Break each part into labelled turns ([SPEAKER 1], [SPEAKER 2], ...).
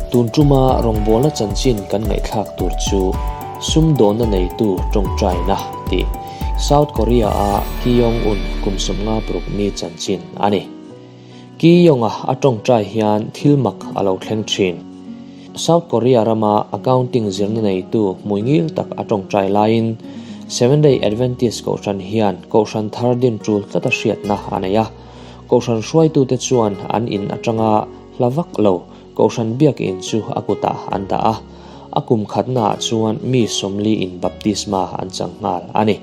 [SPEAKER 1] Tun tuma rawngbawlna chanchin kan ngaihthlak tur chu sumdawnna neitu tawngtaina tih South Korea-a Ki Yong-un kum 56 mi chanchin a ni. Ki Yong-a a tawngtai hian thil mak a lo thleng thin. South Korea rama accounting zirna neitu hmuingil tak a tawngtai laiin Seventh-day Adventist kohhran hian kohhran thar din tul tlata hriatna a nei a. Kohhran hruaitute chuan an in atanga hla vak lo Kohhran biakinn chu a kutah an dah a, a kum khatnaah chuan mi sawmliin baptisma an chang nghal a ni.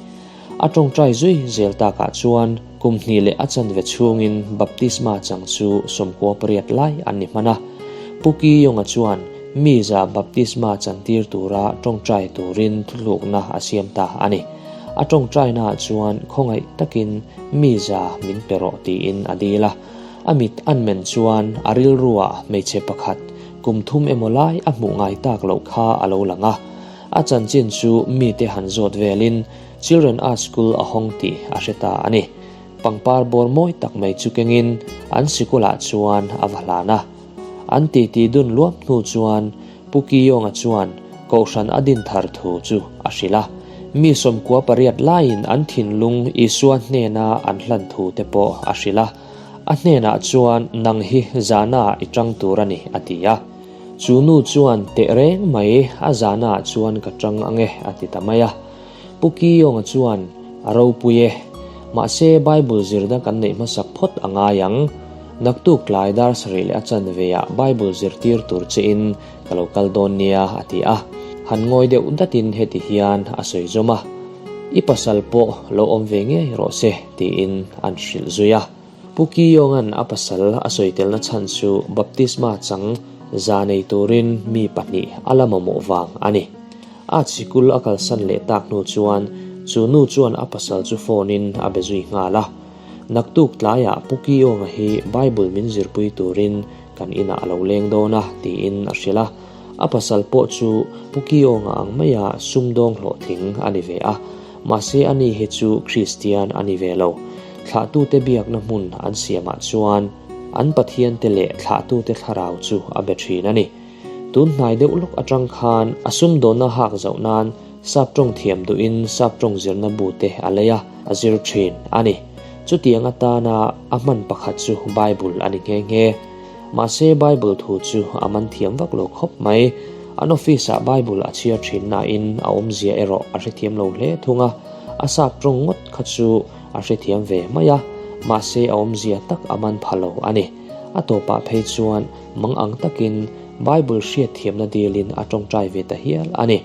[SPEAKER 1] A tawngtai zui zel takah chuan kum hnih leh a chanve chhungin baptisma chang chu 98 lai an ni hman a. Pu Ki Yong-a chuan mi za baptisma chantir tura tawngtai turin thuthlukna a siam ta a ni. A tawngtainaah chuan khawngaih takin mi za min pe rawh tiin a dil a. A mit an men chuan a rilruah hmeichhe pakhat kum thum emaw lai a hmuh ngai tak loh kha a lo lang a. A chanchin chu mite han zawt velin Children Art School a hawng tih a hre ta a ni. Pangpar bawr mawi tak mai chu kengin an sikulah chuan a va hlan a. An titi dun luam hnu chuan Pu Kiyonga chuan Kohhran a din thar thu chu a hrilh a. Mi 98 laiin an thinlung Isua hnena an hlan thu te pawh a hrilh a. A hnenah chuan nang hi zahnaah i tang tur a ni a ti a. Chu nu chuan teh reng mai a zahnaah chuan ka tang ang e a ti ta mai a. Pu Kiyonga chuan a ropui e. Mahse Bible zirna kan neih hmasak phawt a ngai ang. Naktuk tlai dar sarih leh a chanve ah Bible zirtir tur che in ka lo kal dawn nia a ti a. Han ngawi deuh datin heti hian a sawi zawm a. I pasal pawh lo awm ve ngei rawh se tiin an hrilh zui a. Pu Kiyonga'n a pasal a sawi telna chhan chu baptisma chang za nei turin mi pahnih a la mamawh vang a ni. A sikul a kalsan leh tak hnu chuan chu nu chuan a pasal chu phone in a be zui nghal a. Naktuk tlaiah Pu Kiyonga hi Bible min zirpui turin kan inah a lo leng dawn a tiin a hrilh a. A pasal pawh chu Pu Kiyonga ang maia sumdawng hlawhtling a ni ve a, mahse ani hi chu Kristian a ni ve lo. Thlahtute biakna hmun an siamah chuan an Pathiante leh thlahtute thlarau chu a be thin a ni. Tun hnai deuh lawk atang khan a sumdawnna hak zauh nan sap tawng thiam duhin sap tawng zirna bu te a lei a, a zir thin a ni. Chutiang atana a hman pakhat chu Bible a ni nghe nghe. Mahse Bible thu chu a man thiam vak lo khawp mai. An office ah Bible a chhiar thin nain a awmzia erawh a hrethiam lo hle thung a, a sap tawng ngawt kha chu a hrethiam ve mai a, mahse a awmzia tak a man pha lo a ni. A tawpah phei chuan mang ang takin Bible hriatthiamna dilin a tawngtai ve ta hial a ni.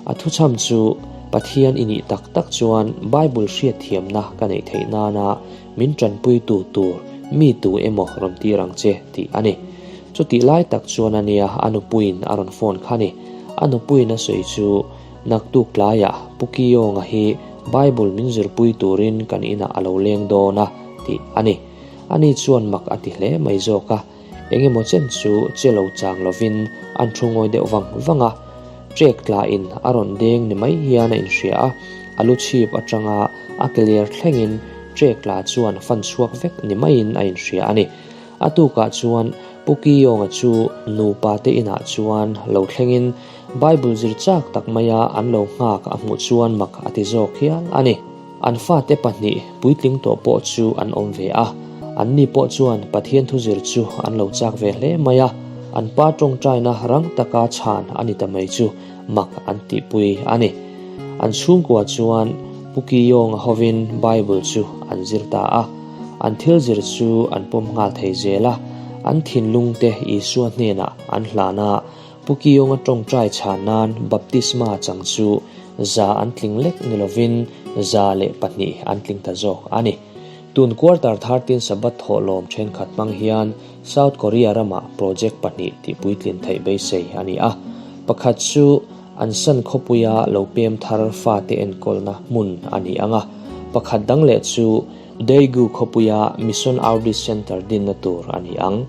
[SPEAKER 1] A thuchham chu Pathian i nih tak tak chuan Bible hriatthiamna ka neih theih nana min tanpuitu tur mi tu emaw rawn tir ang che tih a ni. Chutih lai tak chuan a nia a nupuiin a rawn phone kha ni. A nupuiin a sawi chu naktuk tlaiah Pu Kiyonga hi Bible min zirpui turin kan inah a lo leng dawn a tih a ni. Ani chuan mak a ti hle mai zawk a, eng emaw chen chu che lo chang lovin an thu ngawi deuh vang vang a. Trek tlain a rawn deng ni mai hian a inhria a, a lu chhip atanga a keler thlengin trek tla chuan fan chhuak vek ni maiin a inhria a ni. A tukah chuan Pu Kiyonga chu nupa te inah chuan lo thlengin Bible zir chak tak maia an lo nghak a hmuh chuan mak a ti zawk hial a ni. An fate pahnih puitling tawh pawh chu an awm ve a, anni pawh chuan Pathian thuzir chu an lo chak ve hle mai a, an pa tawngtaina rang taka chhan a ni ta mai chu mak an tihpui a ni. An chhungkua chuan Pu Kiyonga hovin Bible chu an zir ta a, an thil zir chu an pawm nghal thei zel a, an thinlungte Isua hnenah an hlan a, Pu Kiyonga tawngtai chhan nan baptisma chang chu za an tling lek ni lovin 102 an tling ta zawk a ni. Tun quarter 13 Sabbath thawhlawm thenkhat hmang hian South Korea ramah project pahnih tihpuitlin theih beisei a ni a. Pakhat chu an san khawpuia lo pem thar fate enkawlna hmun a ni ang a, pakhat dang leh chu Daegu khawpuia Mission Outreach Center dinna tur a ni ang.